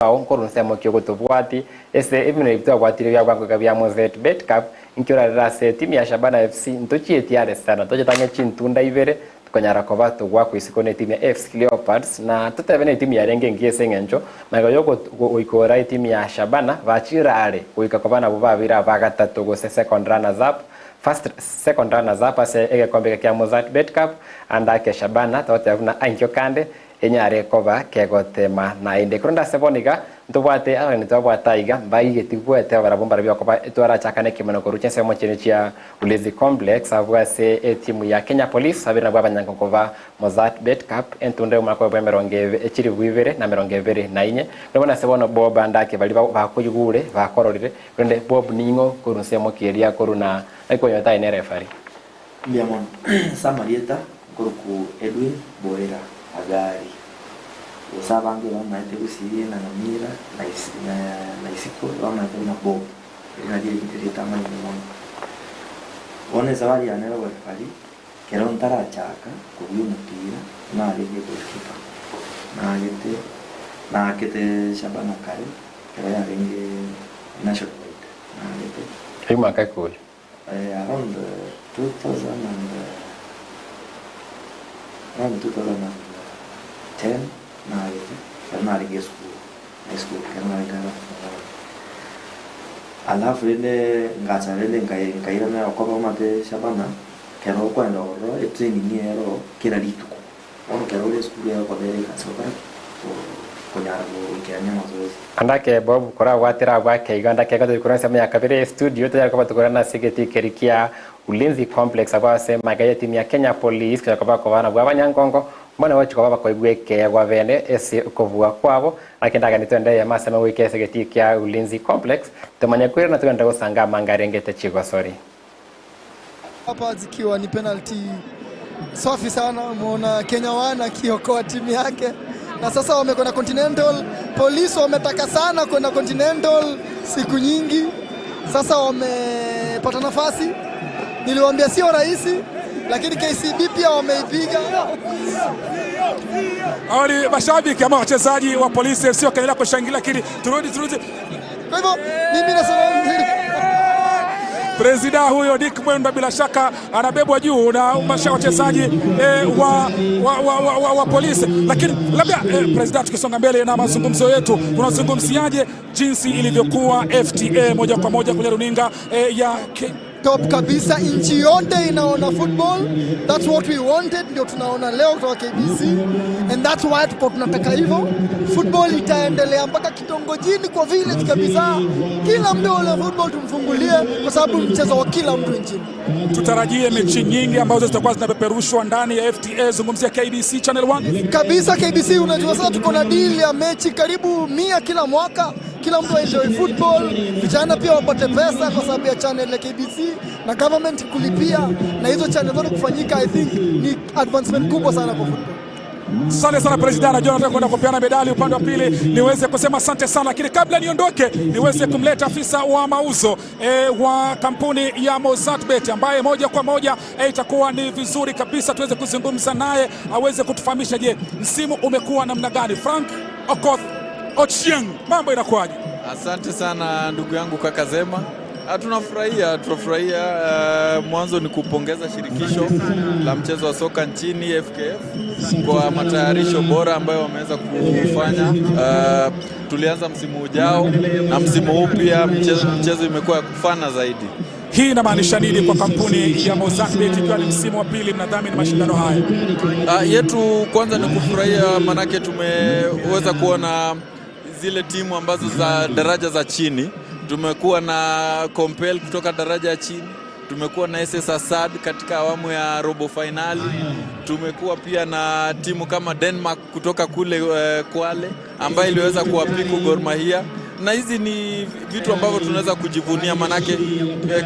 Ao nkorwa ensemo ki ogotobwati ase ebimeno ebi twabwatire bia bwango iga bia Mozet Bet Cup, inki orarere ase etimu ya Shabana FC ntochieti are sana tochete ang'e chintunda ibere tukanyara koba togoakwa isiko ne etimu ya AFC Leopards na totebe ne etimu yarenge engiya ase eng'encho magega yo goikora etimu ya Shabana bachire are goika koba nabwo babeire abagatato gose second runners up first second runners up ase egekombe eke kia Mozart Bet Cup ande ake Shabana togoteba buna ainkio kande Enyare koba kegotema naende. Korende ase bono iga, ntobwate abageni twabwate aiga, mbaigeti gweteba barabwo mbarabio okoba twarachakane ekemeno korwa chinsemo chiaino chia Ulinzi Complex abwo ase etimu ya Kenya Police abere nabwo abanyangongo ba Mozzart Bet Cup entunda y'omwaka oyo bw'emerongo chilifu ibere na emerongo ebere na inye. Korende bono ase bono Bob Andake baria bakoigure bakororire, korende Bob ning'o korwa nsemo ki eria korwa na naki kwanyora aye ne referee. Mbuya mono. Ase amarieta nkorokwa Edwin Boera Agari. Gose abange bamaete gusii na Nyamira na na isiko bamaete buna Bob. Eri nario erieta amanyire mono. Bono esabari yane ya oborefari, ekero ntarachaka kobua omopira, narenge goalkeeper. Naagete naakete Shabana kare, ekero yarenge national wide, naagete. Eyio mwaka ki oyo? Around 2000 and around 2010 nagete ekero narenge esukuru high school ekero narenge around form one. Alafu rende ngacha rende nkai nkairana okoba omanyete Shabana ekero okoenda ororo etraining ero kera rituko. Bono ekero ore esukuru egokobera egasi gokora ki? Konyara goikerania amazoezi. Ande ake Bob korabwatera abwo ake igo ande ake igo toikure ensemo ya kabere ye studio tonyare koba tokorana ase egetii keria kia Ulinzi Complex abwo ase magega ye timu ya Kenya Police konya koba koba nabwo abanyangongo mbone gochi koba bakoigwa ekeegwa bene ase okobua kwabo naki ndagani twende eyemo ase amo goika ase egetii kia Ulinzi Complex tomanye koirana togende gosanga amanga arengete chigosori. Hapa zikiwa ni penalty safi sana. Umeona Kenya One akiokoa timu yake, na sasa wamekwenda Continental. Polisi wametaka sana kwenda Continental siku nyingi, sasa wamepata nafasi. Niliwaambia sio rahisi, lakini KCB pia wameipiga. Hawa ni mashabiki ama wachezaji wa Polisi FC wakaendelea kushangilia, lakini turudi turudi Kwa hivyo mimi nasema Presida huyo Dick Mwendwa bila shaka anabebwa juu na masha wachezaji eh, wa, wa, wa, wa, wa, wa polisi. Lakini labda eh, Presida, tukisonga mbele na mazungumzo yetu, unazungumziaje jinsi ilivyokuwa FTA moja kwa moja kwenye runinga eh, ya K top kabisa, nchi yote inaona football. That's what we wanted, ndio tunaona leo kutoka KBC and that's why tuko tunataka hivyo. Football itaendelea mpaka kitongojini kwa village kabisa, kila mtu ule football tumfungulie, kwa sababu mchezo wa kila mtu nchini. Tutarajie mechi nyingi ambazo zitakuwa zinapeperushwa ndani ya FTA. Zungumzia KBC Channel 1 kabisa. KBC, unajua sasa tuko na deal ya mechi karibu 100 kila mwaka, kila mtu enjoy football, vijana pia wapate pesa kwa sababu ya channel ya KBC na government kulipia na hizo channel zote kufanyika, I think ni advancement kubwa sana kwa football. Asante sana President, najua nataka kwenda kupeana medali upande wa pili, niweze kusema asante sana, lakini kabla niondoke, niweze kumleta afisa wa mauzo e, wa kampuni ya Mozzart ambaye moja kwa moja e, itakuwa ni vizuri kabisa tuweze kuzungumza naye aweze kutufahamisha, je, msimu umekuwa namna gani? Frank Okoth Ochieng, mambo inakuwaje? Asante sana ndugu yangu kaka Zema. Tunafurahia, tunafurahia. Mwanzo ni kupongeza shirikisho la mchezo wa soka nchini FKF kwa matayarisho bora ambayo wameweza kufanya. Tulianza msimu ujao na msimu huu pia mchezo, mchezo imekuwa ya kufana zaidi. Hii inamaanisha nini kwa kampuni ya Mozzart ikiwa ni msimu wa pili mnadhamini mashindano haya? Yetu kwanza ni kufurahia, manake tumeweza kuona zile timu ambazo za daraja za chini. Tumekuwa na Compel kutoka daraja ya chini, tumekuwa na SS Assad katika awamu ya robo fainali, tumekuwa pia na timu kama Denmark kutoka kule Kwale ambayo iliweza kuwapiku Gor Mahia na hizi ni vitu ambavyo tunaweza kujivunia, manake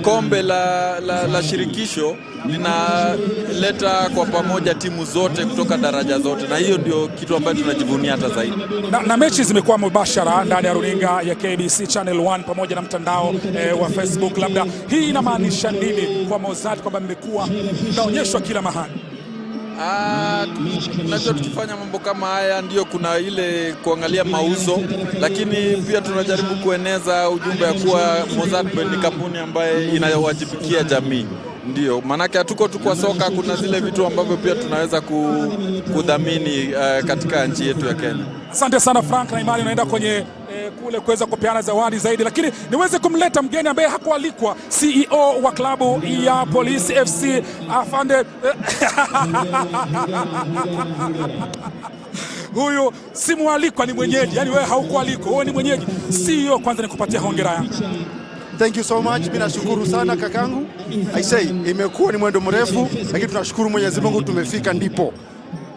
kombe la, la, la shirikisho linaleta kwa pamoja timu zote kutoka daraja zote, na hiyo ndio kitu ambacho tunajivunia hata zaidi. Na mechi zimekuwa mubashara ndani ya runinga ya KBC Channel 1 pamoja na mtandao wa Facebook. Labda hii inamaanisha nini kwa Mozzart kwamba mmekuwa mnaonyeshwa kila mahali? Unajua tukifanya mambo kama haya ndio kuna ile kuangalia mauzo, lakini pia tunajaribu kueneza ujumbe ya kuwa Mozzart Bet ni kampuni ambaye inayowajibikia jamii. Ndio maanake hatuko tu kwa soka, kuna zile vitu ambavyo pia tunaweza kudhamini katika nchi yetu ya Kenya. Asante sana Frank na Imani, unaenda kwenye kule kuweza kupeana zawadi zaidi, lakini niweze kumleta mgeni ambaye hakualikwa, CEO wa klabu ya Police FC afande huyu si mwalikwa, ni mwenyeji. Yani wewe haukualikwa, wewe ni mwenyeji. CEO, kwanza nikupatia hongera yangu. Thank you so much. Mimi nashukuru sana kakangu. I say imekuwa ni mwendo mrefu, lakini tunashukuru Mwenyezi Mungu tumefika ndipo.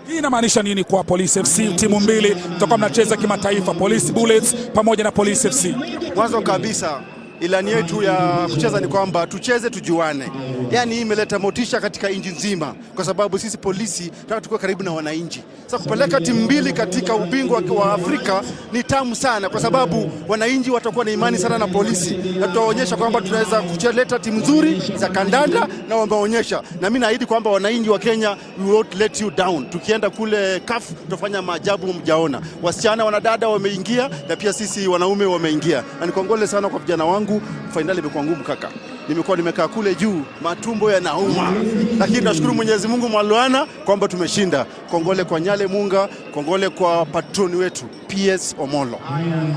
Hii inamaanisha nini kwa Police FC? Timu mbili mtakuwa mnacheza kimataifa, Police Bullets pamoja na Police FC. Mwanzo kabisa ilani yetu ya kucheza ni kwamba tucheze tujuane. Yaani hii imeleta motisha katika nchi nzima, kwa sababu sisi polisi tunataka tukuwe karibu na wananchi. Sasa kupeleka timu mbili katika ubingwa wa Afrika ni tamu sana, kwa sababu wananchi watakuwa na imani sana na polisi, na tutaonyesha kwamba tunaweza kuleta timu nzuri za kandanda, na wameonyesha, na mimi naahidi kwamba wananchi wa Kenya, we won't let you down. Tukienda kule CAF tutafanya maajabu mjaona. Wasichana wanadada wameingia, na pia sisi wanaume wameingia, na nikongole sana kwa vijana wangu. Fainali imekuwa ngumu kaka, nimekuwa nimekaa kule juu, matumbo yanauma, lakini nashukuru Mwenyezi Mungu Mwalwana kwamba tumeshinda. Kongole kwa Nyale Munga, kongole kwa patroni wetu PS Omolo.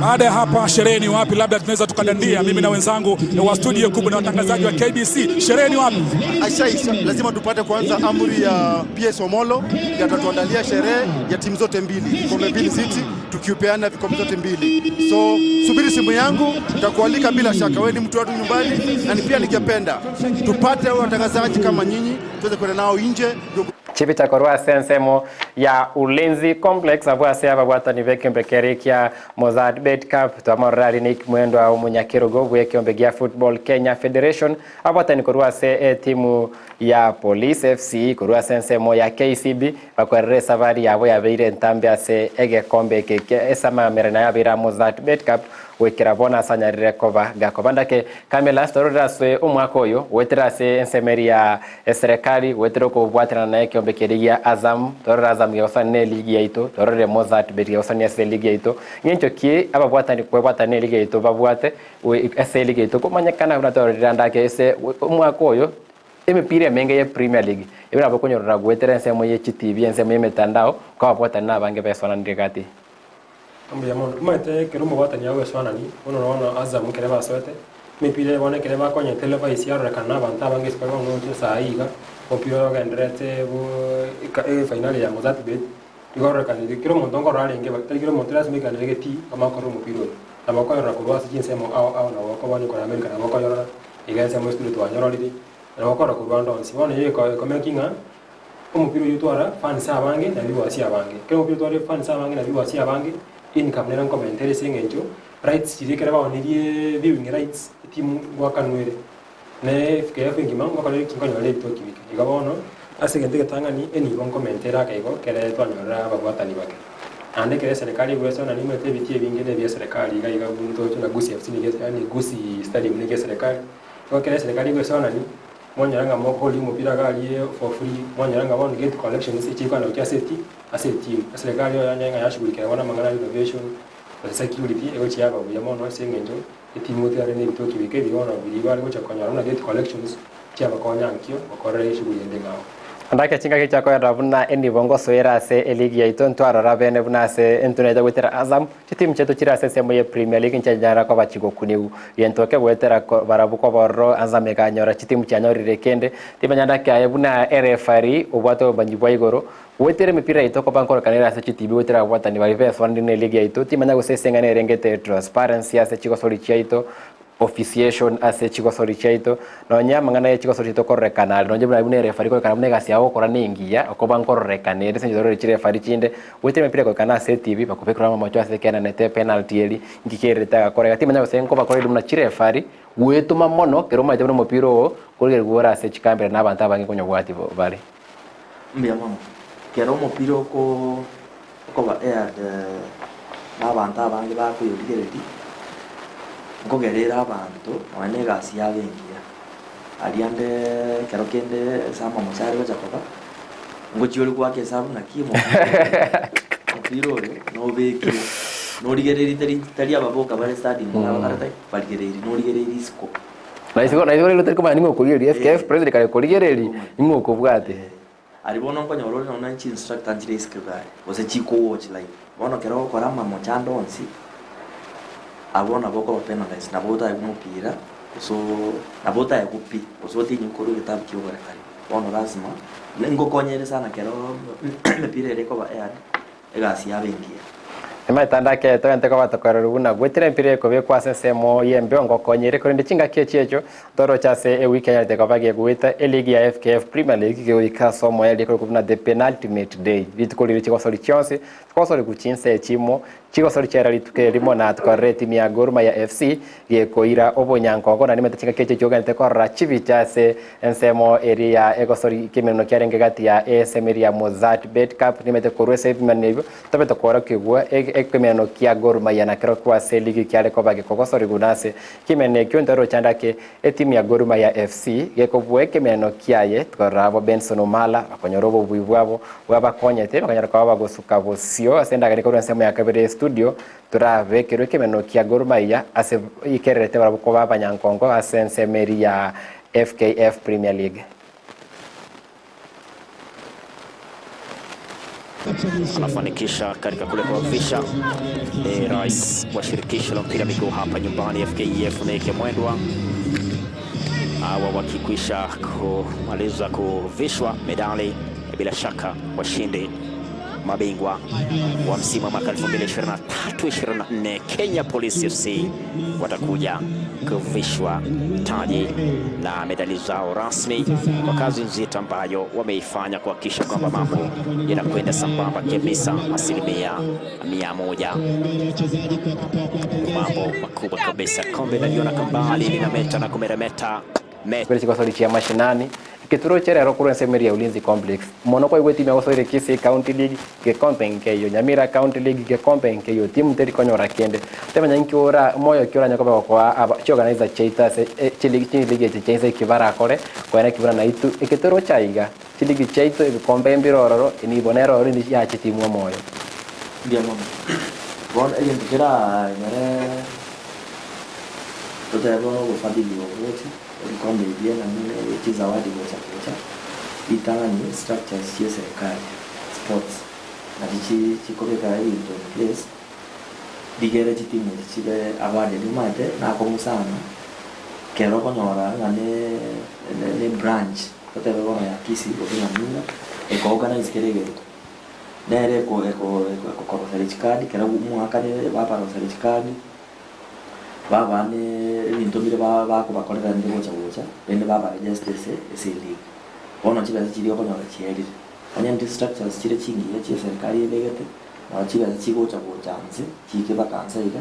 Baada ya hapa, sherehe ni wapi? Labda tunaweza tukadandia, mimi na wenzangu wa studio kubwa na watangazaji wa KBC, sherehe ni wapi? Aisha, lazima tupate kwanza amri ya PS Omolo, yatatuandalia sherehe ya timu zote mbili, vikombe mbili siti, tukiupeana vikombe zote mbili. So subiri simu yangu, nitakualika bila shaka. Wewe ni mtu watu nyumbani, na ni pia ningependa tupate watangazaji kama nyinyi tuweze kwenda nao nje ndio Chibita korwa ase ensemo ya Ulinzi Complex abwo ase ababwatani ba ekiombe keria kia Mozzart Bet Cup twamorora ari Nick Mwendwa omonyakerogo bwa ekiombe gia Football Kenya Federation abwatani korwa ase etimu ya Police FC korwa ase ensemo ya KCB bakwerera esabari yabo yabeire entambe ase egekombe eke kia esamamere nayo yabeire Mozzart Bet Cup gwikira bona asanyarire koba gakoba ndake Kamela tororera ase omwaka oyo gwetera ase ensemeri ya eserikali gwetera okobwaterana na ekiombe keria gia Azam tororera Azam gegosania na eligi yaito tororere Mozzart Bet gegosania ase eligi yaito ng'encho ki ababwatani kwebwatana na eligi yaito babwate ase eligi yaito komanyekana buna tororera ndake ase omwaka oyo emipira emenge ya Premier League ebira bakonyorora gwetera ensemo ye chitibi ensemo ye mitandao kwabwatana na abange besonanire gati. Mbuya mono omanyete ekero omobwatani agweswanani bono bono Azam ekere basoete emipira bono ekere bakonya televise yarorekana na abanto abange ase bare bono gocha saa iga omopira oyo ogenderete bo efinali ya Mozzart Bet igo ororekanire kera omonto nkorora arenge tari kera omonto lasima aikanere getii amanye korora omopira oyo nabo okoyorora korwa ase chinsemo ao ao nabo okobonya korwa America nabo okoyorora iga ensemo esituri twanyororire nabo okorora korwa ande onsi bono eywo eko ng'a omopira oywo otwara fans abange na viewers abange ekero omopira otware fans abange na viewers abange income nero nkomentere ase eng'encho rights chiria ekero baonirie viewing rights etimu ngwakanwere na FKF engima ngwakorire ki nkonyora ebitoki bike igo bono ase egento egetang'ani enibo nkomentere ake igo ekere twanyorera ababwatani bake naende ekero eserikari egwesona nimanyete ebitii ebinge na ebia eserikari iga iga ntoche na Gusii FC niga yaani Gusii stadium niga eserikari igo ekero eserikari egwesonani mwanyora ng'a mokoria omopira iga aria for free mwanyora ng'a bono gate collections echikogenda gochia ase eti ase etimu. Eserikari oyo yanyore ng'a yashughulikera bono amang'ana ya renovation gose security egochia yaba buya mono ase eng'encho etimu gotigara na ebitoki bike ebi bono biria bare gocha konyora buna gate collections chiabakonya nkio gokorera eshughuli ende ng'ao. Ndake chingaki chiakoerera buna enibo ngosoera ase eligi yaito ntwarora bene buna ase entunaete goetera Azam chitimu chiaito chire ase ensemo ye Premier League nchianyara koba chigokunigu gento kegoetera barabwo kobororo Azam ekanyora chitimu chianyorire kende timanya ndake aye buna erefari obwate obomanyi bwa igoro goetera emepira yaito koba nkorokanera ase chitibi goetera ababwatani baria besoanire na eligi yaito timanya gose ase eng'ana erengete transparency ase chigosori chiaito officiation ase chigosori chiaito nonya amang'ana ye chigosori chiaito kororekana are nonye buna buna erefari kororekana buna egasi yao ogokora na engiya okoba nkororekana ere ase eng'encho torore chirefari chinde goetera emepira ekorekana ase etibi bakobekera amamocho ase ekenanete epenalty eri nki kerete agakora iga timanya gose nkobakoreri buna chirefari goetoma mono kero omanyete buna omopira oo korigereria ore ase chikambera na abanto abange konyobwati bare. Mbuya mono. Kero omopira oko okoba aired na abanto abange bakoyorigereria, nkogerera abanto nonya na egasi yabo engiya. Aria ande ekero kende ase amamocho are gocha koba. Ngochia ore goaka esabu naki omopira oyo, omopira oyo nobekire, norigereiri tari tari ababoka bare stadium mm. barigereiri norigereiri isiko. Na isiko na isiko rero tari komanya ning'o okorigereria FKF president kare korigereria ning'o okobwate. Aria bono nkonyora ore nonya ne chinstructor nchire isiko iga aria, gose chikowatch live. Bono ekero ogokora amamocho ande onsi, abwo nabo okoba penalized, nabo otaegwe omopira, gose oo nabo otaegwe pi, gose otinywe korwa egetabu kia oborekari. Bono lasima, ngokonyere sana ekero emepira ere ekoba aired, egasi yaba engiya. Emete ake togente koba tokorerwa buna gwetera empira ekobekwa ase ensemo y'embeo ngokonyere korende chingaki echi echo toroche ase ewiki enyarete koba gegoeta eligi ya FKF Premier League gegoika ase omoerio ekorokwa buna the penultimate day rituko riria chigosori chionsi chigosoriku chinsa echimo chigosori chiaera rituko erimo na tokorora etimu ya Gor Mahia FC gekoira obonyankongo na nimete chingaki echi chiogente korora chibicha ase ensemo eria ya egosori kemeneno kiarenge gati ya ensemo eria ya Mozzart Bet Cup nimete korwa ase ebimaneno ebio Tobe tokoorokigwa ekemeneno kia Gor Mahia na kerokwo ase eligi kiare koba gekogosorigwa na ase ekemeneno ekio ntoroche ande ake etimu ya Gor Mahia FC gekobua ekemeneno kiaye tkorora abo Benson Omala bakonyora obobui bwabo bwabakonyete bakonyara koba bagosuka bosio ase endagera ekorwa ensemo ya kabere estudio torabekerwe ekemeneno kia Gor Mahia ase ikererete barabwo koba abanyankongo ase ensemo eria ya FKF Premier League. Anafanikisha katika kule kuwavisha e, rais wa shirikisho la mpira miguu hapa nyumbani FKF Nick Mwendwa, hawa wakikwisha kumaliza kuvishwa medali, bila shaka washindi mabingwa wa msimu wa mwaka 2023 24 Kenya Police FC watakuja kuvishwa taji na medali zao rasmi kwa kazi nzito ambayo wameifanya kuhakikisha kwamba mambo yanakwenda sambamba kabisa, 100%. Mambo makubwa kabisa. Kombe naliona kwa mbali linameta na kumeremeta. Kore chigosori chia mashinani, egeturo rero korwa ensemo eria ya Ulinzi Complex. Mono kwaigwa etimu yagosoire Kisii County League, gekombe nkeiyo, Nyamira County League, gekombe nkeiyo, timu teri konyora kende. Temanya inki ora moyo ki oranye koba gokoa aba chiorganizer chiaito ase chiligi chiligi echi chia inse eki barakore, koena ki buna naitwe egeturo chaiga, chiligi chiaito ebikombe mbire ororo, enibo nere ororo indi yache timu omoyo. Mbuya mono. Bono egento keranyore Totebe bono obofadhili obogocha, ebikombe ebi naende ne chizawadi gocha gocha, ritang'ani structures chie eserekari, sports, nachi chi chikobeka ebinto in place, rigere chitimu echi chibe awarded. Omanyete nakong'u sana, kero okonyora ng'a ne ne branch, totebe bono ya Kisii gose Nyamira, eko organize kera egento, nere eko eko ekoroseria chikadi, kero mwakanire babaroseria chikadi. Babaa ne ebinto mbire bakobakorera rende gocha gocha, rende babaregesta ase ase eleague. Bono chibesa chiria okonyora chierire. Onye ndi structures chire chingiya chia eserikari ebegete, nabo chibesa chigocha gocha nse, chiike mpaka nse iga,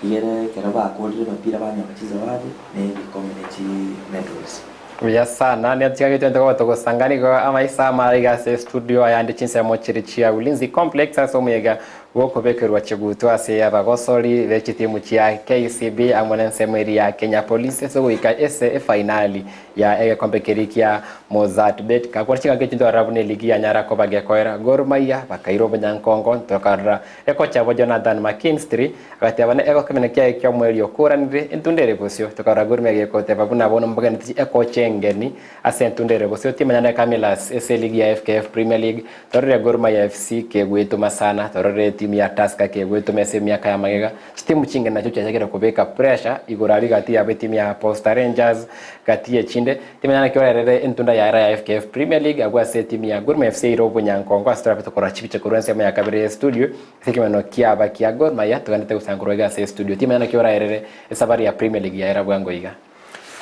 igere ekero bakorire emepira banyora chizawadi, na ebikombe ne chimedals. Buya sana, nigo chingaki chionsi tokoba togosanga nigo amaiso amare iga ase estudio ayande chinsemo chire chia Ulinzi Complex ase omoyega bw'okobekerwa chigutwa ase abagosori be chitimu chia KCB amo nensemo eria ya Kenya Police ase ogoika ase efainali ya egekombe keria kia Mozzart Bet Cup. Korwa chingaki echi ntorora buna eligi yanyara koba gekoera Gor Mahia bakaira obonyankongo ntokarora ekocha abo Jonathan McKinstry agateba ne egokemene kiaye ki'omoerio okoranire entunda ere bosio tokarora Gor Mahia gegoteba buna bono mbageneti ekocha engeni ase entunda ere bosio timanyana Camillus ase eligi ya FKF Premier League Torore Gor Mahia FC kegwetoma sana, torore etimu ya Tusker kegwetoma ase emiaka ya magega. Chitimu chinge nachio chiachakire kobeka pressure igoro aria gati yabo etimu ya Posta Rangers gati yechinde. Timanya naki orerere entunda ya era ya FKF Premier League abwo ase etimu ya Gor Mahia FC eire obonyankongo ase torabe tokora chibicha korwa ensemo ya kabere ye studio ase ekemanero kiaba kia Gor Mahia togenderete gosankorwa iga ase estudio. Timanya naki oraerere esabari ya Premier League ya era bwango iga.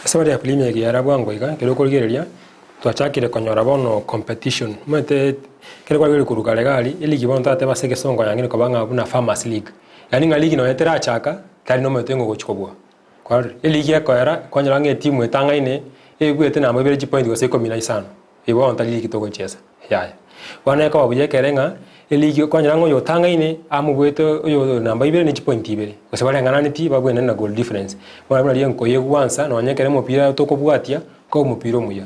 Esabari ya Premier League ya era bwango iga ekero okorigereria Twachakire konyora bono competition, omanyete ekero kwarigereria korwa kare iga aria, eligi bono toratebe ase egesongo yang'ina koba ng'a buna farmers league. Yaani ng'a ligi nonye terachaka, tari nomanyete ng'a ogochia kobua. Kwarorire? Eligi ekoera, kwanyora ng'a etimu etang'aine, ebuete namba ibere chipoint gose ikomi na isano, eywo bono tari ligi togochiesa, yaya. Bono ekoba buya ekere ng'a, eligi kwanyora ng'a oyo otang'aine, amobuete oyo namba ibere ne chipoint ibere, gose bareng'ananetie babwenerane na goal difference. Bono buna riria nkoyegwansa nonye ekero omopira tokobwatia, Koba omopira omuya.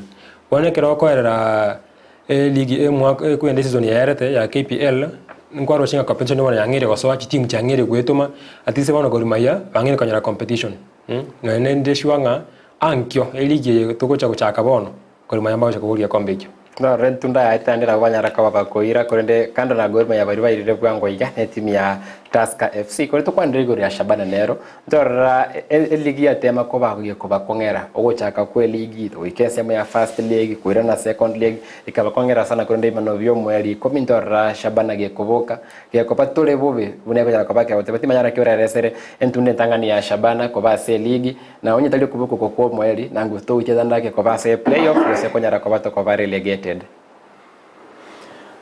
Bono ekero okoerera Eligi emwaka ekwenda esizoni yaerete ya KPL, nkwaroche ng'a competition bono yang'eire gosoa, chitimu chiang'eire goetoma, at least bono Gor Mahia bang'eire konyora competition nonye nende sure ng'a ankio eligi eye togocha gochaka bono, Gor Mahia mbagocha koboria egekombe ekio. Norora entunda yaye tandera abwo banyara koba bakoira, korende kando na Gor Mahia baria bairire bwango iga netimu ya Tusker FC. Korende tokwanere igoro ya Shabana nero, ntorora eligi yatema koba gekobakong'era, ogochaka kwe eligi goika ensemo ya first leg koirana second leg ekabakong'era sana korende ebimanwa bia omoerio ikomi ntorora Shabana gekoboka gekoba tore bobe buna ekonyara koba kegoteba timanya naki oreresere entunda entang'ani ya Shabana koba ase eligi na onye tari okoboka oko kwa omoerio nangwe togochia ndake koba ase playoff gose konyara koba tokoba relegated.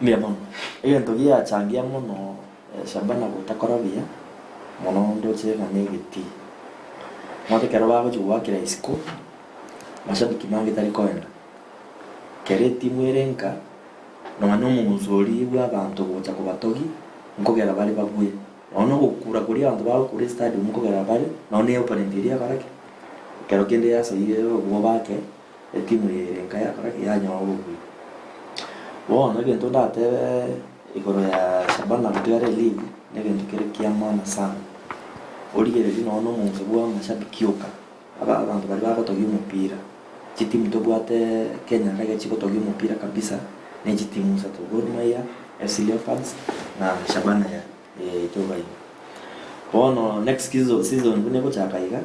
Mbuya mono. Egento giachangia mono Shabana gotakora buya mono ndoche ng'a negetii. Omanyete ekero bagochia goakera isiko, mashabiki mange tari koenda. Kera etimu ere nka, nonya omong'uso oria bwa abanto gocha kobatogia, nkogera bare babue. Nonya na ogokura koria abanto bagokura estadium nkogera bare, nonya na eopponent eria yakora ki? Ekero kende yasoire obwoba ake. Etimu eye ere nka yakora ki? Yanyora obobui. Bono egento ndatebe igoro ya Shabana gotigara eligi, na egento kere kia maana sana. Origererie nonye na omonto bwa amashabiki oka, aba abanto baria bagotogia omopira, chitimu tobwate Kenya iga iga chigotogia omopira kabisa, ne chitimu isato, Gor Mahia, FC Leopards, na Shabana ya yaito iga iga. Bono next season buna egochaka iga,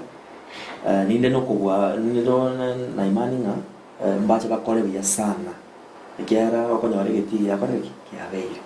ninde nokobua ninde na imani ng'a mbache bakore buya sana, ekiagera okonyora egetii giakorire ki? Kiabeire.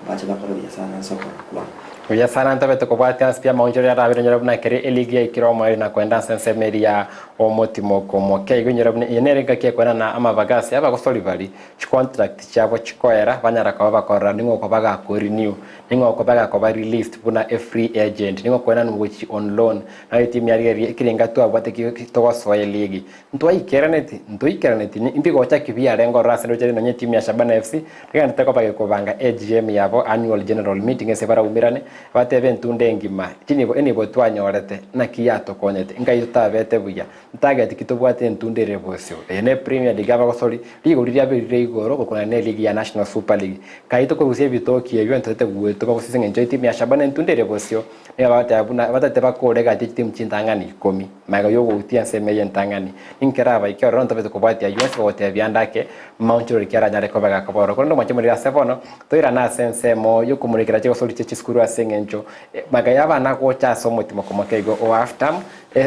Mbache bakore buya sana ase okorora kwane. Buya sana ntobe tokobwatia ase pi amaonchorero arabere nyore buna ekero eligi yaikire omoerio na koenda ase ensemo eria omotimoko omoke igo inyore buna eye nere engaki ekoenana amabaga ase abagosori baria chicontract chiabo chikoera banyara koba bakorora ning'o okoba gakorenew Ning'o okoba gakoba released buna a free agent? Ning'o okoenanwa gochia on loan? Naye etimu yarigereria ekerenga twabwate ki togosoa eligi. Ntwaikeraneti? Ntoikeraneti? Mbigocha ki biarenge ororo ase ndoche nonye etimu ya Shabana FC tegenderete koba gekobanga AGM yabo, Annual General Meeting, ase baraumerane batebe entunda engima chinibo enibo twanyorete naki yatokonyete nkai totabete buya Ntageti ki tobwate entunda ere bosio. Eye ne Premier League abagosori, rigori riabe rire igoro gokwana ne ligi ya National Super League. Kai tokorusia ebitoki ebio ntotete goetwa gose ase eng'encho etimu ya Shabana entunda ere bosio. Nigo bagoteba buna batete bakore egati ye chitimu chintang'ani ikomi magega y'ogoutia ensemo eye entang'ani. Ninkere abaike ororo ntobete kobwatia ayio onsi bagotebia ande ake maonchorori ki aranyare koba gakoba ororo. Korende omwanche morire ase bono, toirane ase ensemo y'okomorekera chigosori chie chisukuru ase eng'encho magega y'abana gocha ase omotimo komoke igo o half term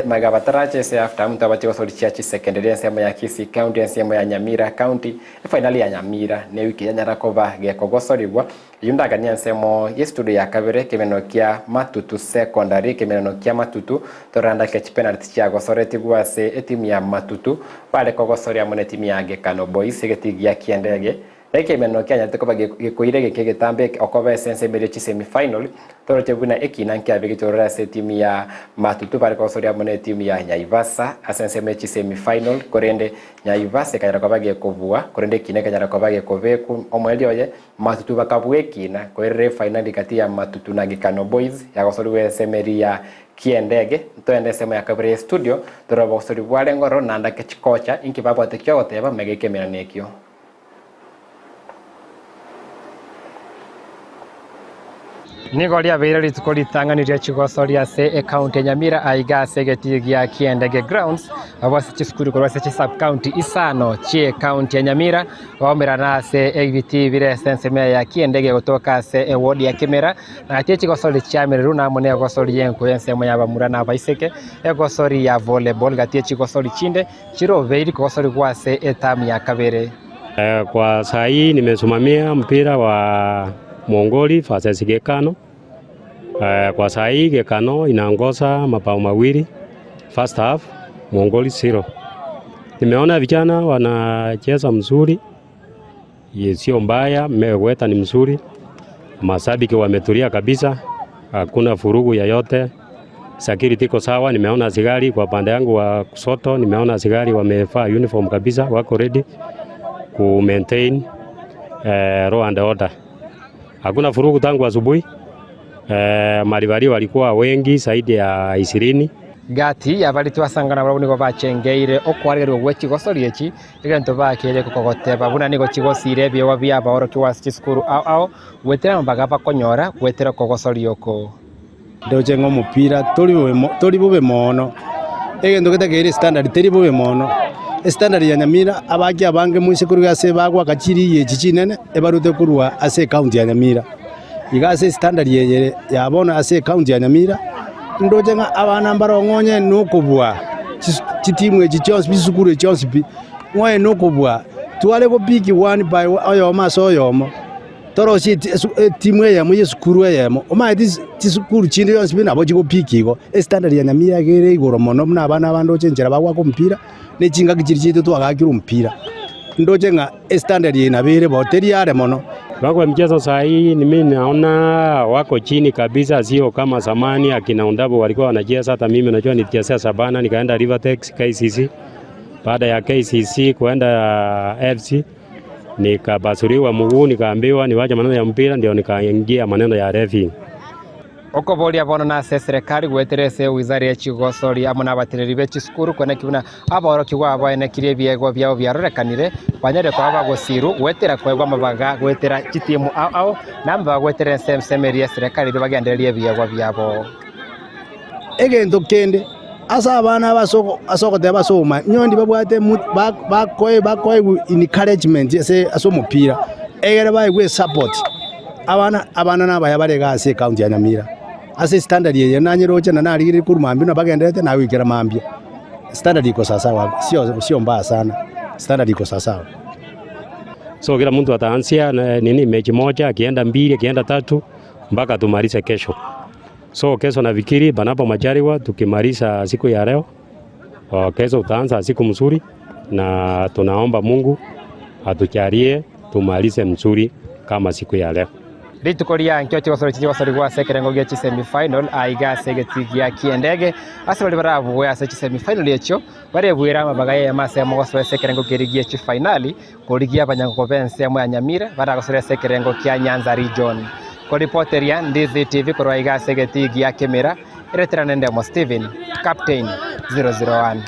Magega bataracha ase half time ntwabache gosori chia chisecondary ensemo ya Kisii county ensemo ya Nyamira county efainali ya Nyamira ne wiki yanyara koba gekogosorigwa eyio ndaganie ensemo ye studio ya kabere ekemeneno kia Matutu secondary ekemeneno kia Matutu torandake chipenalty chiagosoretigwe ase etimu ya Matutu bare kogosoria amo netimu ya Gekano Boys egetii gia kiendege Ekemeneno kianyarete koba gekoira egeka egetambe okoba ase ensemo eria chisemi final, toroche buna ekina nkiabe getorore ase etimu ya Matutu bare kogosoria amo netimu ya Nyaivasa ase ensemo ye chisemi final, korende Nyaivasa ekanyara koba gekobua, korende ekina ekanyara koba gekobekwa omoerio oye Matutu bakabua ekina koirera efainali gati ya Matutu na Gekano Boys yagosorigwa ensemo eria ya Kiendege. Ntoende ensemo ya kabere ye studio torore obogosori bwarenge ororo naende ake chikocha inki babwate kiogoteba mega ekemeneno ekio. Nigo riabeire rituko ritang'ani rie chigosori ase ecounty ya Nyamira aiga ase egetii gia Kiendege Grounds abwo ase chisukuru korwa ase chisubcounty isano chie ecounty ya Nyamira baumerana ase ebitii bire ase ensemo eye ya Kiendege gotoka ase eward ya Kimera na gati ye chigosori chia Mereru na amo na egosori y'enko y'ensemo ya abamura na abaiseke egosori ya volleyball gati ye chigosori chinde Chirobeiri kogosorigwa ase etamu ya kabere. Kwa saa hii nimesimamia mpira wa Mwongoli versus Gekano. Kwa saa hii Gekano inaongoza mabao mawili first half, Mwongoli zero. Nimeona vijana wanacheza mzuri, sio mbaya, weather ni mzuri, mashabiki wametulia kabisa, hakuna vurugu yoyote. Security iko sawa, nimeona askari kwa pande yangu wa kushoto, nimeona askari wamevaa uniform kabisa, wako ready ku maintain law and order. Hakuna vurugu tangu asubuhi. Maribari walikuwa wengi zaidi ya 20. Gati y'abaria twasangana barabwo nigo bachengeire okwaregerigwa gwe chigosori echi, egento bakeire goteba buna nigo chigosiire ebiegwa bi'abaorokigwa ase chisukuru ao ao, goetera amabaga bakonyora goetera okogosoria oko. Ndoche ng'a omopira tori bobe mo tori bobe mono, egento getakeire estandard teri bobe mono. Estandard ya Nyamira abaki abange moise korwa ase bagoaka chiligi echi chinene ebarute korwa ase ecounty ya Nyamira. Iga ase estandard eye ya bono ase ecounty ya Nyamira, ndoche ng'a abana mbarong'onye na okobua chis chitimu echi chionsi pi chisukuru echi chionsi pi, ng'onye na okobua tware gopick one by oyomo ase oyomo. Torosie etimu eyemo y'esukuru eyemo, omanyete chisukuru chinde chionsi pi nabo chigopika igo. Estandard ya Nyamira iga ere igoro mono buna abana aba ndoche enchera bagoaka omopira, ne chingaki chiria chiaito twagaakire omopira. Ndoche ng'a estandard eye nabo ere bo, teri are mono. Kiwango ya mchezo saa hii ni mimi naona wako chini kabisa, sio kama zamani akina Ondabo walikuwa wanacheza. Hata mimi najua nilichezea Shabana nikaenda Rivertex KCC, baada ya KCC kuenda FC Nikapasuliwa mguu nikaambiwa niwache maneno ya mpira ndio nikaingia maneno ya refi. Okoboria bono nase eserekari goetera ase ewizara ye chigosori amo nabateneneri be chisukuru koeneki buna aborokigwa aba baenekirie ebiegwa biabo biarorekanire banyare koba bagosiru goetera koegwa amabaga goetera chitimu ao ao na amabaga goetera ense ensemo eria eserekari erio bagendererie ebiegwa biabo. Egento kende, ase abana aba ase ogoteba ase obomani, inwe ndibabwate bakoegwa encouragement ase omopira, egere baegwe esupport. Abana abana nabaya bare iga ase ecounty ya Nyamira, ase estandard eye nanyeroche na narigereria korwa mambia buna bagendererete nagoikera mambia, standard iko sawasawa sio mbaya sana, standard iko sawasawa. So kila mtu ataanzia nini mechi moja, akienda mbili, akienda tatu mpaka tumalize kesho. So kesho nafikiri panapo majaliwa tukimaliza siku ya leo, kesho utaanza siku mzuri na tunaomba Mungu atujalie tumalize mzuri kama siku ya leo. Rituko ria nkio chigosori chigosori ase ekerengo gia chisemi final aiga ase egetii gia kiendege ase baria barabue ase chisemi final echio barebuere amabaga y'eyemo ase eyemo gosoa ase ekerengo keria gia chifainali Korigia abanyangogo b'ensemo ya Nyamira baragosore ase ekerengo kia Nyanza Region. Koripoteria Ndizi TV korwa aiga ase egetii gia Kemera, eretera nendemo Stephen, Captain 001.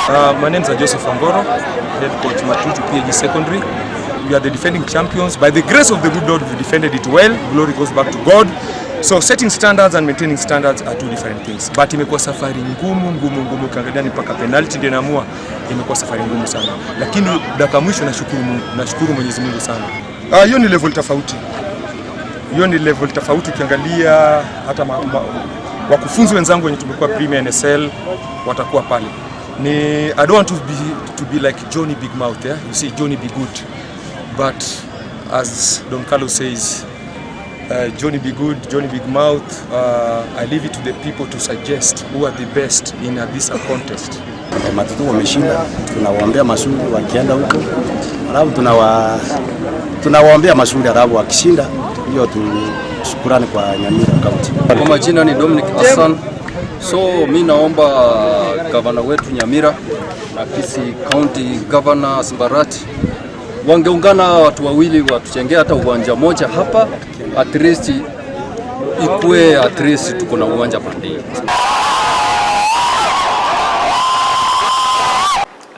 Uh, my name is Joseph Angoro, head coach Matutu PAG Secondary. We are the defending champions. By the grace of the good Lord, we defended it well. Glory goes back to God. So setting standards and maintaining standards are two different things. But imekuwa safari ngumu ngumu ngumu, ukiangalia ni mpaka penalty ndio inaamua. Imekuwa safari ngumu sana, lakini dakika mwisho nashukuru Mungu, nashukuru Mwenyezi Mungu sana. Ah, hiyo ni level tofauti, hiyo ni level tofauti ukiangalia hata ma, ma, wakufunzi wenzangu wenye tumekuwa Premier NSL watakuwa pale ni I don't want to be, to be like Johnny Big Mouth yeah? You see Johnny be good but as Don Carlos says Johnny Be Good, Johnny Big Mouth, I leave it to the people to suggest who are the best in this contest. Matutu wameshinda, tunawaombea mazuri wakienda huko, alafu tunawa tunawaombea mazuri, alafu wakishinda hiyo tu shukurani kwa Nyamira County. Kwa majina ni Dominic Hassan. So mi naomba gavana wetu Nyamira na Kisii County Governor Simbarati wangeungana watu wawili watujengee hata uwanja moja hapa, at least ikue, at least tuko na uwanja pande hiyo.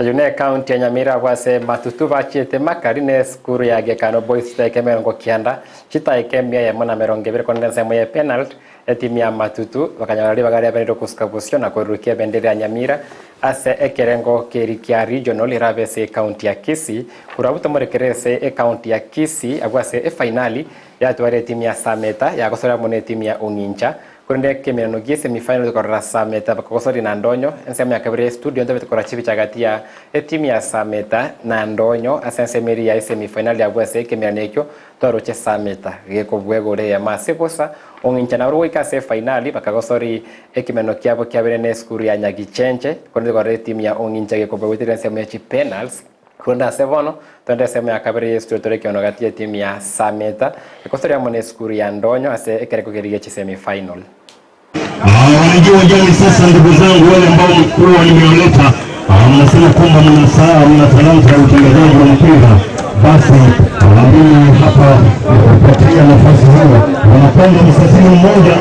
Eyio ne ekaunti ya Nyamira abwo ase Matutu bachiete Makari ne esukuru ya Gekano Boys chitaika emerongo kianda, chitaika emia eyemo na merongo ebere korende ensemo ye penalt etimu ya Matutu bakanyora ribaga riabereire okosuka bosio na korurukia ebendera ya Nyamira ase ekerengo keri kia regional erabe ase ekaunti ya Kisii. Korwa abwo tomorekere ase ekaunti ya Kisii abwo ase efainali yatware etimu ya Sameta yagosoria amo ne etimu ya Ong'incha Korende ekemerano gie semi-final tokorora Sameta bakogosori na Ndonyo, ensemo ya kabere ya estudio ntobe tokora chibicha gati ya etimu ya Sameta na Ndonyo ase ensemo eria ya esemi-final yabwo ase ekemerano ekio twaroche Sameta gekobua egoro eyemo ase bosa ong'incha nabwo goika ase efainali bakagosori ekemerano kiabo kiabere na esukuru ya Nyagichenche korende tokorora etimu ya Ong'incha gekobua goetera ensemo ya chipenals Korende ase bono, twende ensemo ya kabere y'esukuru tore ekeono gati y'etimu ya Sameta ekosori amo n'esukuru ya Ndonyo ase ekereko keria gie chisemi final. Wanaingia uwanjani sasa, ndugu zangu wale ambao mkuwa nimewaleta, mnasema kwamba mna saa mna talanta ya utangazaji wa mpira, basi mimi hapa nikupatia nafasi hiyo. Wanapanga mstatili mmoja,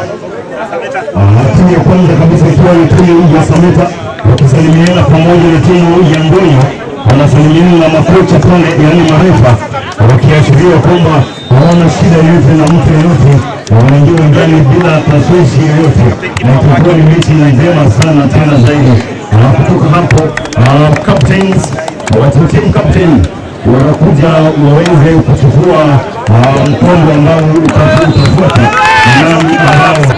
timu ya kwanza kabisa ikiwa ni timu ya Sameta wakisalimiana pamoja na timu ya Ndonyo, wanasalimiana na makocha pale, yaani marefa, wakiashiria kwamba hawana shida yoyote na mtu yoyote, wanaingia uwanjani bila taswishi yoyote, na itakuwa ni mechi njema sana tena zaidi. Na kutoka hapo captains wa team captain wanakuja waweze kuchukua mkondo ambao utafuata na ambao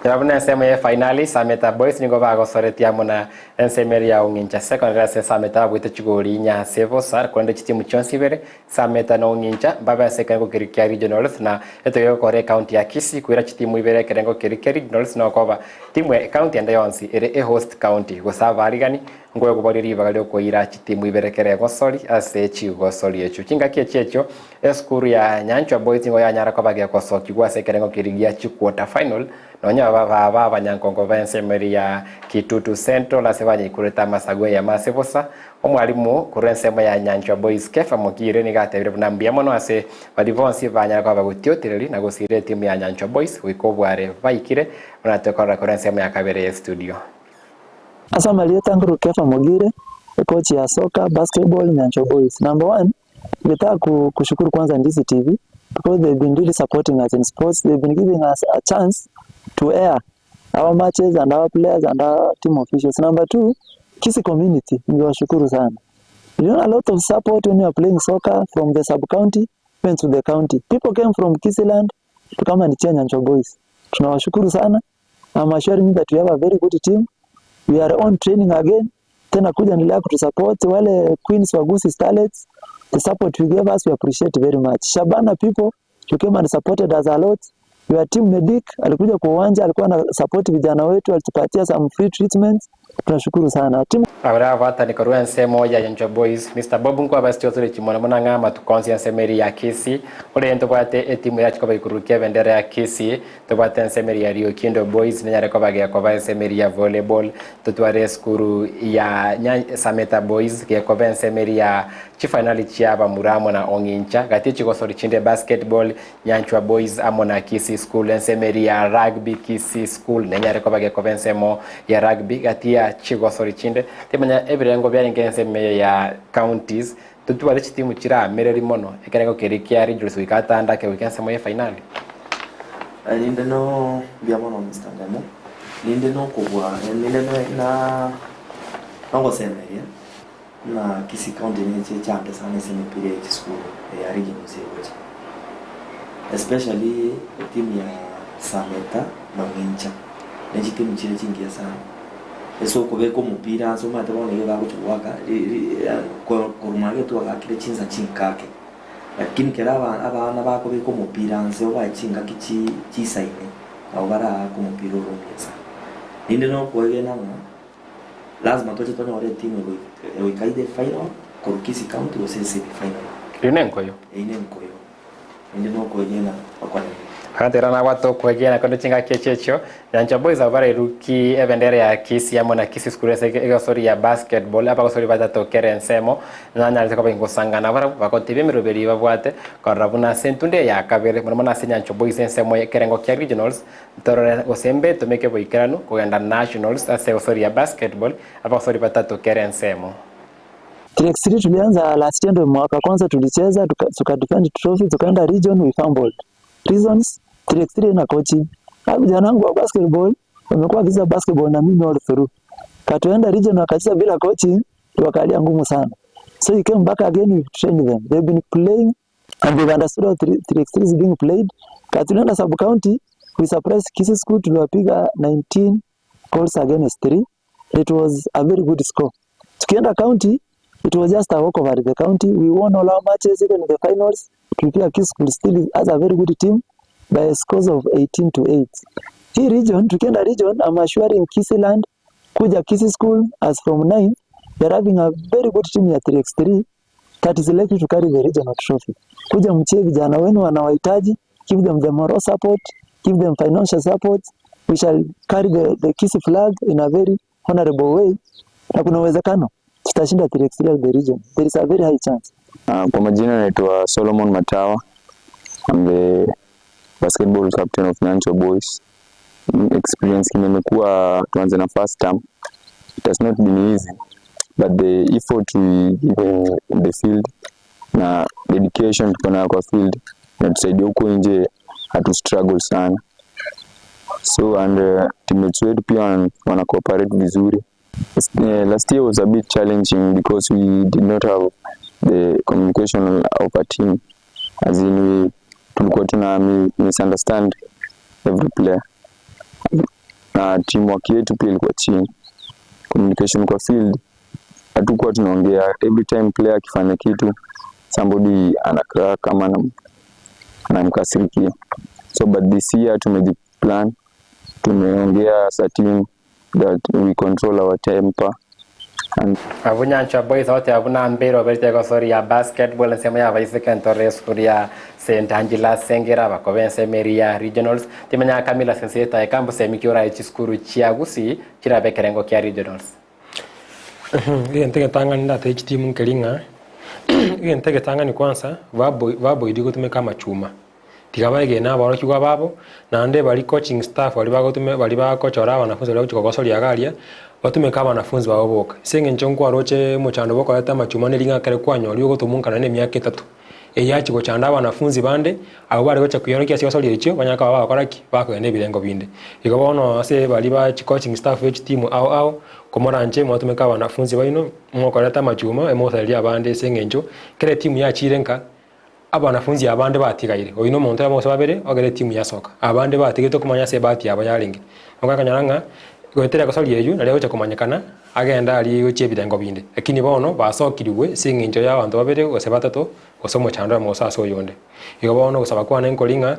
Nyora buna ensemo ya efainali, Sameta Boys nigo bagosoretie amo na ensemo eria ya Ong'incha Secondary ase Sameta babwete chigori inya ase bosa korende chitimu chionsi ibere Sameta na Ong'incha mbabe ase ekerengo keria kia regionals na etoke gokora ecounty ya Kisii koira chitimu ibere ekerengo keria kia regionals nokoba timu ecounty ende yonsi ere ehost county gose abarigani Nkoegoboria ribaga riokoira chitimu ibere kera egosori ase chigosori echio. Chingaki echi echio, esukuru ya Nyanchwa Boys nigo yanyara koba gegosokigwa ase ekerengo keria gia chiquarter final, nonya baba abanyankongo b'ensemo eria ya Kitutu Central ase banyaikurete amasago eyemo ase bosa. Omwalimu korwa ensemo ya Nyanchwa Boys Kefa Mogire nigo atebire buna mbuya mono ase baria bonsi banyara koba bagotiotereri na gosira etimu ya Nyanchwa Boys goika obware baikire buna tokorora korwa ensemo ya kabere y'estudio. Ase amarieta nkorwa Kefa Mogire, ecoach ya soka, basketball, Nyanchwa Boys. Number one, ngetaka kushukuru kwanza Ndizi TV. because they've been really supporting us in sports, they've been giving us a chance to air our matches and our players and our team officials. Number two, Kisii community, ningewashukuru sana. You know, a lot of support when you are playing soccer from the sub-county even to the county. People came from Kisiland to come and cheer Nyanchwa Boys. Tunawashukuru sana. I'm assuring you that we have a very good team. We are on training again. Tena kuja endelea kutusupport wale Queens wa Gusii Starlets. The support you gave us we appreciate very much. Shabana people you came and supported us a lot. Your team Medic alikuja kwa uwanja, alikuwa na support vijana wetu, alitupatia some free treatments. Tunashukuru sana. Team Abara abatani korwa ensemo ya Nyanchwa Boys Mr Bob nkwabasiti otore chimona muna ng'a amatuko onsi ensemo eri ya Kisii ore ntobwate etimu yachi koba ikurukia ebendera ya Kisii tobwate ensemo eri ya Riokindo Boys nenyare koba gekoba ensemo eri ya volleyball totware esukuru ya Sameta Boys gekoba ensemo eri ya chifinali chia abamura amo na Ong'incha gati chigosori chinde basketball Nyanchwa Boys amo na Kisii School ensemo eri ya rugby Kisii School nenyare koba gekoba ensemo ya rugby gati ya chigosori chinde timanya ebirengo biarenge ensemo eyo ya counties totware chitimu chiramereri mono ekerengo keri kia regionals goika atandake goika ensemo ya finali. Ninde no mbia mono Mr. Ndemo ninde no kogwa ninde no na nogosemeria na Kisii County niche chande sana ase emipira ya chisukuru ya regionals egocha especially etimu ya Sameta na Ong'incha ne chitimu chire chingiya sana ase okobeka omopira ase omanyete bono iga bagocha goaka korwa magega twagakire chinsa chinkake lakini kera abana bakobeka omopira nse obae chingaki chisaine nabo baraaka omopira ore omuya sana ninde nokoegena ng'a lazima toche tonyore etimu egoika either final korwa Kisii County gose semi final. Eri na enkoyo. Eri na enkoyo ninde nokoegena okwanene. Agatera nabwate okwegena konde chingaki echio echio Nyanchwa Boys abo barairuki ebendera ya Kisii amo na Kisii School ase egosori ya basketball abagosori batato kera ensemo nanyarete koba ingosangana barabwo bagotebia emeroberi babwate korora buna ase entunde eye ya kabere mono mono ase Nyanchwa Boys ensemo ye ekerengo kia regionals ntorore gose mbe etomeke boikeranu kogenda nationals ase egosori ya basketball abagosori batato kera ensemo. 3x3 tulianza last year, ndio mwaka kwanza tulicheza tuka defend trophy, tukaenda region, we fumbled. Reasons 3x3 na coaching. Hapo vijana wangu wa basketball wamekuwa wakicheza basketball na mimi all through. Katuenda region wakacheza bila coaching, wakalia ngumu sana. So he came back again, we trained them. They've been playing and they've understood how 3x3 is being played. Katuenda sub county, we surprised Kisii School, tuliwapiga 19 goals against 3. It was a very good score. Tukienda county, it was just a walkover at the county. We won all our matches, even in the finals. Tulipiga Kisii School still as a very good team by scores of 18-8. Hii region, tukienda region, I'm assuring Kisii land kuja Kisii School as from 9, they're having a very good team ya 3x3 that is likely to carry the regional trophy. Kuja mchie vijana wenu wanawahitaji, give them the moral support, give them financial support. We shall carry the Kisii flag in a very honorable way. Na kuna uwezekano tutashinda 3x3 at the region. There is a very high chance. Kwa majina naitwa Solomon Matawa. I'm the basketball captain of Nyanchwa Boys. Experience nimekuwa tuanze na first term. It has not been easy, but the effort we give in the field na dedication tuko nayo kwa field inatusaidia huko nje, hatu struggle sana. So and teammates wetu pia wana cooperate vizuri. Last year was a bit challenging because we did not have the communication of a team. As in we tulikuwa tuna misunderstand every player. Na teamwork yetu pia ilikuwa chini. Communication kwa field hatukuwa tunaongea. Every time player akifanya kitu somebody ana crack kama anamkasirikia. So but this year tumejiplan, tumeongea as a team that we control our temper. And Abu Nyanchwa Boys ote abu na mbiro berite gosori ya basketball ensemo ya baiseke ntore sukuru ya St Angela Sengera bakobe ensemo eri ya regionals timenya Kamila Sensei ekambo semi kiora chisukuru chia Gusii chirabe ekerengo kia regionals. Egento egetang'ani ndatebie chitimu nkeri ng'a egento egetang'ani kwanza baboiri gotumeka amachuma tiga baegene aborokigwa babo naende bari coaching staff bari bagotuma bari bagochora abanafunzi baria bagochia kogosoria iga aria batumeke abanafunzi babo boka. Ase eng'encho nkwaroche omochando bokoreta amachuma neri ng'a ekero kwanyorire ogotomunkana na emiaka etato. Eyio achia gochanda abanafunzi bande, abwo bare gocha kwiyorokia ase egosori echio, banyare koba bagokora ki? Bakogenda ebirengo binde. Igo bono ase baria ba chicoaching staff be chitimu ao ao, komoranche mwatumeka abanafunzi baino, mokoreta amachuma, emosarerie abande ase eng'encho, kera etimu yachiire nka, abanafunzi abande batigaire. Oyio na omonto oyomo gose babere, ogere etimu yasoka. Abande batigaire tokomanya ase ebahati yabo yarenge. Okonyora ng'a goetera egosori eyio, nario egocha komanyekana. Agende aria gochia ebirengo binde. Lakini bono basokirigwe ase engencho y'abanto babere gose batato, gose omochando oyomo gose ase oyonde. Igo bono ogosaba kwane nkori ng'a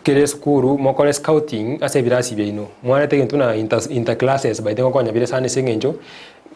kera esukuru mokore scouting ase ebirasi biaino, mwarete egento buna inter interclasses by the way ngokonya bire sana ase eng'encho,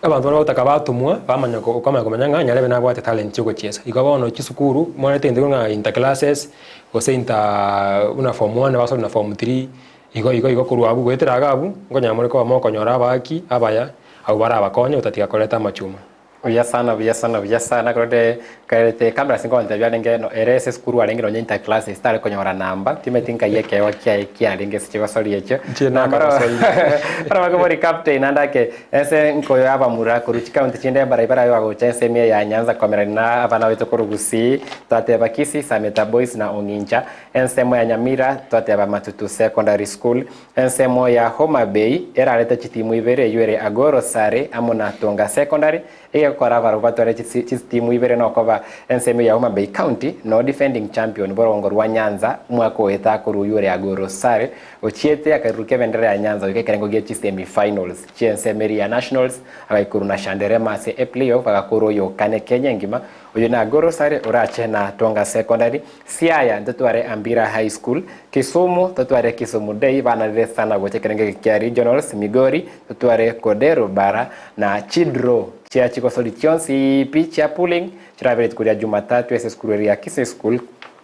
abanto baria bagotaka batomwa bamanya ko okamanya komanya ng'a nyarebe nabwate talent ya ogochiesa. Igo bono chisukuru mwarete egento buna interclasses, gose inter buna form one basoe na form three. Igo igo igo korwa abwo goetera iga abwo, nkonyara more koba mokonyora abaaki abaya, abwo barabakonye gotatiga koreta amachuma. Buya sana buya sana buya sana korende karete cameras nkogontebia arenge no ere ase esukuru arenge nonye inter classes tare konyora namba timanyeti nkai ekeegwa kiaye kiarenge ase chigosori echio Inche nakagosoire. Bono bakobori captain ande ake ase nkoyo abamura korwa chicounty chinde mbarai barabe bagocha ensemo eye ya Nyanza komerania na abana baito korwa Gusii twateba Kisii, Sameta Boys na Ong'incha Ensemo ya Nyamira twateba Matutu Secondary School, ensemo ya Homa Bay erarete chitimu ibere eyio ere Agoro Sare amo na Tonga Secondary egekora barabwo batware chitimu ibere nokoba ensemo ya Homa Bay County no defending champion borongo rwa Nyanza omwaka oeta akorwa oyio ore Agoro Sare ochiete akairurukia ebendera ya Nyanza goika ekerengo gie chisemi finals chiensemo eria ya Nationals agaikorwa na Shanderema ase eplayoff agakorwa oyo kane Kenya engima Oyo na Gorosare orache na Tonga Secondary, Siaya ntotware Ambira High School, Kisumu totware Kisumu Day banarire sana gocha ekerengo eke kia Regionals, Migori totware Kodero Bara na chidraw chia chigosori chionsi pi chia pooling chirabe rituko ria Jumatatu ase esukuru eria ya Kisii School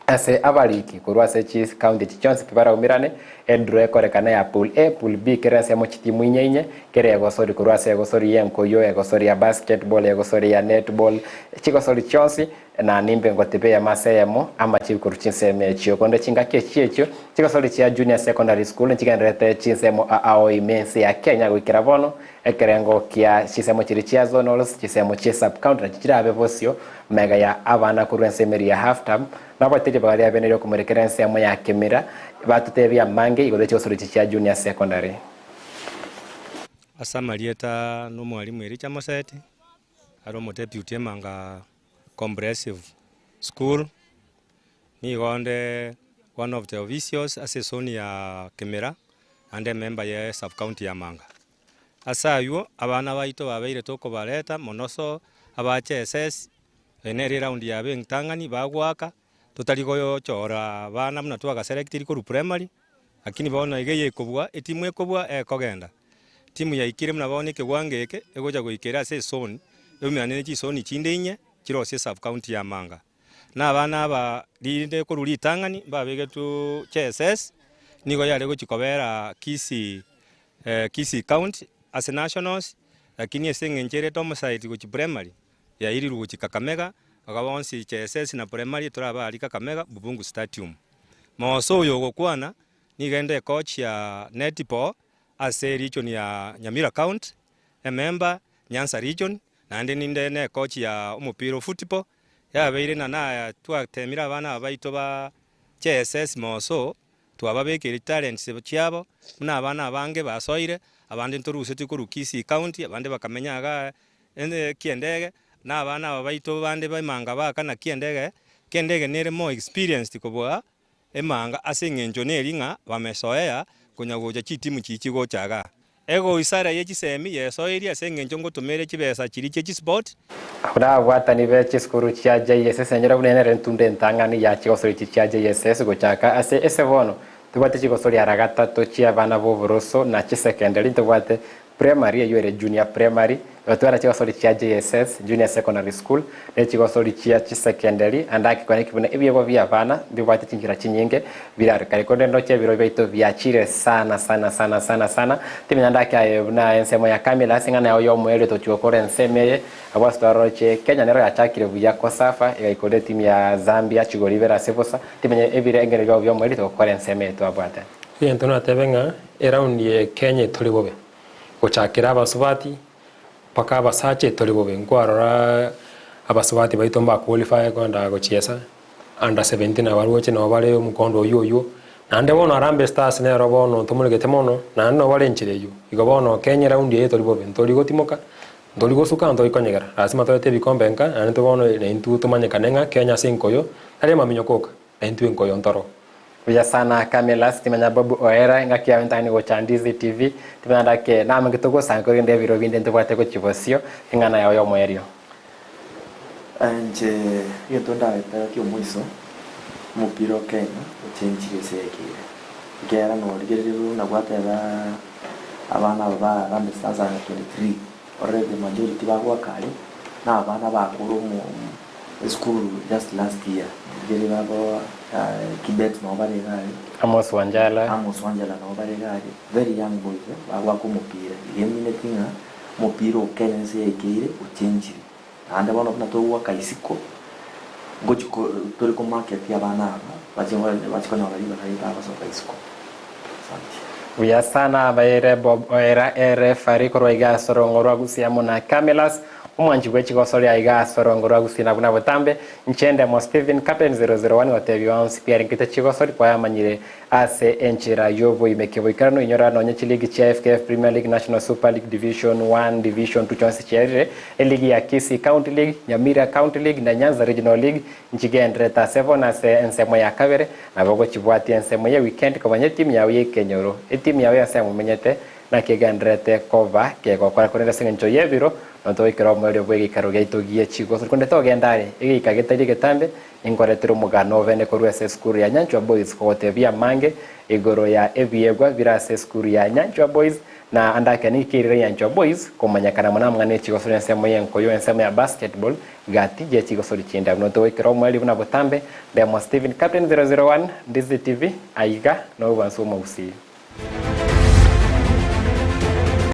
ase abariki korwa ase chi county echi chionsi pi baraumerane edraw ekorekana ya pool A, pool B kera ensemo chitimu inye inye Kera egosori korwa ase egosori y'enkoyo, egosori ya basketball, egosori ya netball, chigosori chionsi, na nimbe ngoteba eyemo ase eyemo, amachibi korwa chinsemo echio. Korende chingaki echi echio, chigosori chia junior secondary school nchigendererete chinsemo ao ime ense ya Kenya goikera bono, ekerengo kia chinsemo chiria chia zonals, chinsemo chie sub county nachio chirabe bosio magega ya abana korwa ensemo eria ya half term, nabwate ribaga ria bene riokomorekera ensemo ya Kemira, batotebie amange igoro ye chigosori echi chia junior secondary. Ase amarieta nomwalimu Elijah Moseti, are omodeputy Emanga Comprehensive School, nigo onde one of the officials ase esoni ya Kimira, naende emember ye sub county ya Manga. Ase aywo, abana baito babeire tokobareta mono so abache SS, eye nere eround yabo entang'ani bagoaka, totari gochora abana buna twagaselectiri korwa primary. Lakini bono iga eye ekobua, etimu ekobua ekogenda. Timu yaikire buna bono ekewango eke, egocha goikera ase esoni, eumerane ne chisoni chinde inye, chirosie esub county ya Manga. Na abana aba rinde korwa ritang'ani mbabegetwe JSS, nigo yare gochia kobera Kisii Kisii county ase nationals, lakini ase eng'encho ere domiciled gochia primary, yairirwe gochia Kakamega, iga bonsi JSS na primary torabe aria Kakamega, Bubungu Stadium. Moosa oyo ogokwana nigo ende ecoach ya netball ase region ya Nyamira county, emember Nyanza region, naende ninde ne coach ya omopira o football, yabeire na naya twatemire abana aba baito ba JSS Mooso, twababekeire chitalents chiabo, buna abana abange basoire, abande ntorusetie korwa Kisii county, abande bakamenya igaa Kiendege, na abana aba baito bande b'emanga baakana Kiendege, Kiendege nere more experienced kobua emanga ase eng'encho neri ng'a bamesoea konya gocha chitimu chichi gocha igaa. Egoisara ye chisemi yesoirie ase eng'encho ngotomere chibesa chiria chie chisport. Abwo nababwatani be chisukuru chia JSS enyora buna nere entunda entang'ani ya chigosori echi chia JSS gochaka ase ese bono tobwate chigosori ara gatato chia abana b'oboroso na chisekendari ntobwate Primary eyio ere Junior Primary, gotwara chigosori chia JSS, Junior Secondary School, ne chigosori chia chisekenderi, ande akekwana eki buna ebiegwa bia abana mbibwate chinchera chinyinge birarekane korende ndoche ebirobio biaito biachire sana sana sana sana sana timenya ande ake aye buna ensemo ya Camillus ng'a naye oyo omoerio tochia gokora ensemo eye abwo ase twaroche Kenya nero yachakire buya Kosafa egaikora etimu ya Zambia chigori ibere ase bosa timenya ebirengererio biabo bia omoerio togokora ensemo eye twabwate. Egento natebe ng'a eround ye Kenya etori bobe, gochakera abasubati mpaka abasacha etori bobe. Nkwarora abasubati baito mba qualify kogenda gochiesa, Under 17 abaruoche nabo bare omokondo oyio oyio, naende bono Harambee Stars nero bono tomoregete mono, naende nabo bare enchera eyio. Igo bono Kenya eraundi eye tori bobe, ntori gotimoka, ntori gosuka, ntori konyegera, lasima torete ebikombe nka, naende intwe bono naintwe tomanyekane ng'a Kenya ase enkoyo, tari amaminyoka oka, naintwe enkoyo ntoro. Buya sana Camillus, timanya Bob oera engaki yaye ntang'ani gocha Ndizi TV, timanya ndake namange togosanka korende ebiro binde ntobwate gochia bosio, eng'ana yao yomoerio. Inche egento ndagete ki'omoiso, omopira o Kenya ochenchire ase ekeire, ekiagera norigereria buna gwateba abana aba ba Harambee Stars under 23, orore the majority bagoaka aria, na abana bakure omo esukuru just last year, rigereria babo Kibet nabo bare iga aria, Amos Wanjala. Amos Wanjala nabo bare iga aria, very young boys bagoaka omopira, iga emineti ng'a omopira o Kenya ase yaikeire ochenchire. Naende bono buna togoaka isiko, ngochi ko tore komarket abana aba, bache bache konyora ribaga ribagosoka isiko. Asante. Buya sana abaire Bob Oera ere Fari korwa iga ase orongo rwa Gusii amo na Camillus omwanchi bwe chigosoria iga ase orongo rwa Gusii na buna botambe inche ndemo Stephen Captain 001 gotebia onsi pi arengete chigosori kwayamanyire Ase enchera y'oboimeke boikeranu inyora nonye chiligi chia FKF Premier League, National Super League Division One, Division Two chionsi chiarire, eligi ya Kisii County League, Nyamira County League na Nyanza Regional League nchigendererete ase bono ase ensemo ya kabere, nabo ogochibwatia ensemo ye weekend komanya etimu yao y'ekenyoro, etimu yao y'ense momenyete naki egendererete koba kegokora korende ase engencho y'ebiro notogoikera omoerio bw'egeikaro giaito gie chigosori konde togenda are egeika getari egetambe Ninkoretere omogano obene korwa ase esukuru ya Nyanchwa Boys kogotebia amange igoro ya ebiegwa bire ase esukuru ya Nyanchwa Boys na ande ake ninki kerire Nyanchwa Boys komanyekana mono amang'ana echigosori ensemo y'enkoyo ensemo ya basketball gati ye chigosori chinde. Abwo togoikera omoerio buna botambe Ndemo Stephen Captain 001 Ndizi TV aiga nobwansu omogusii.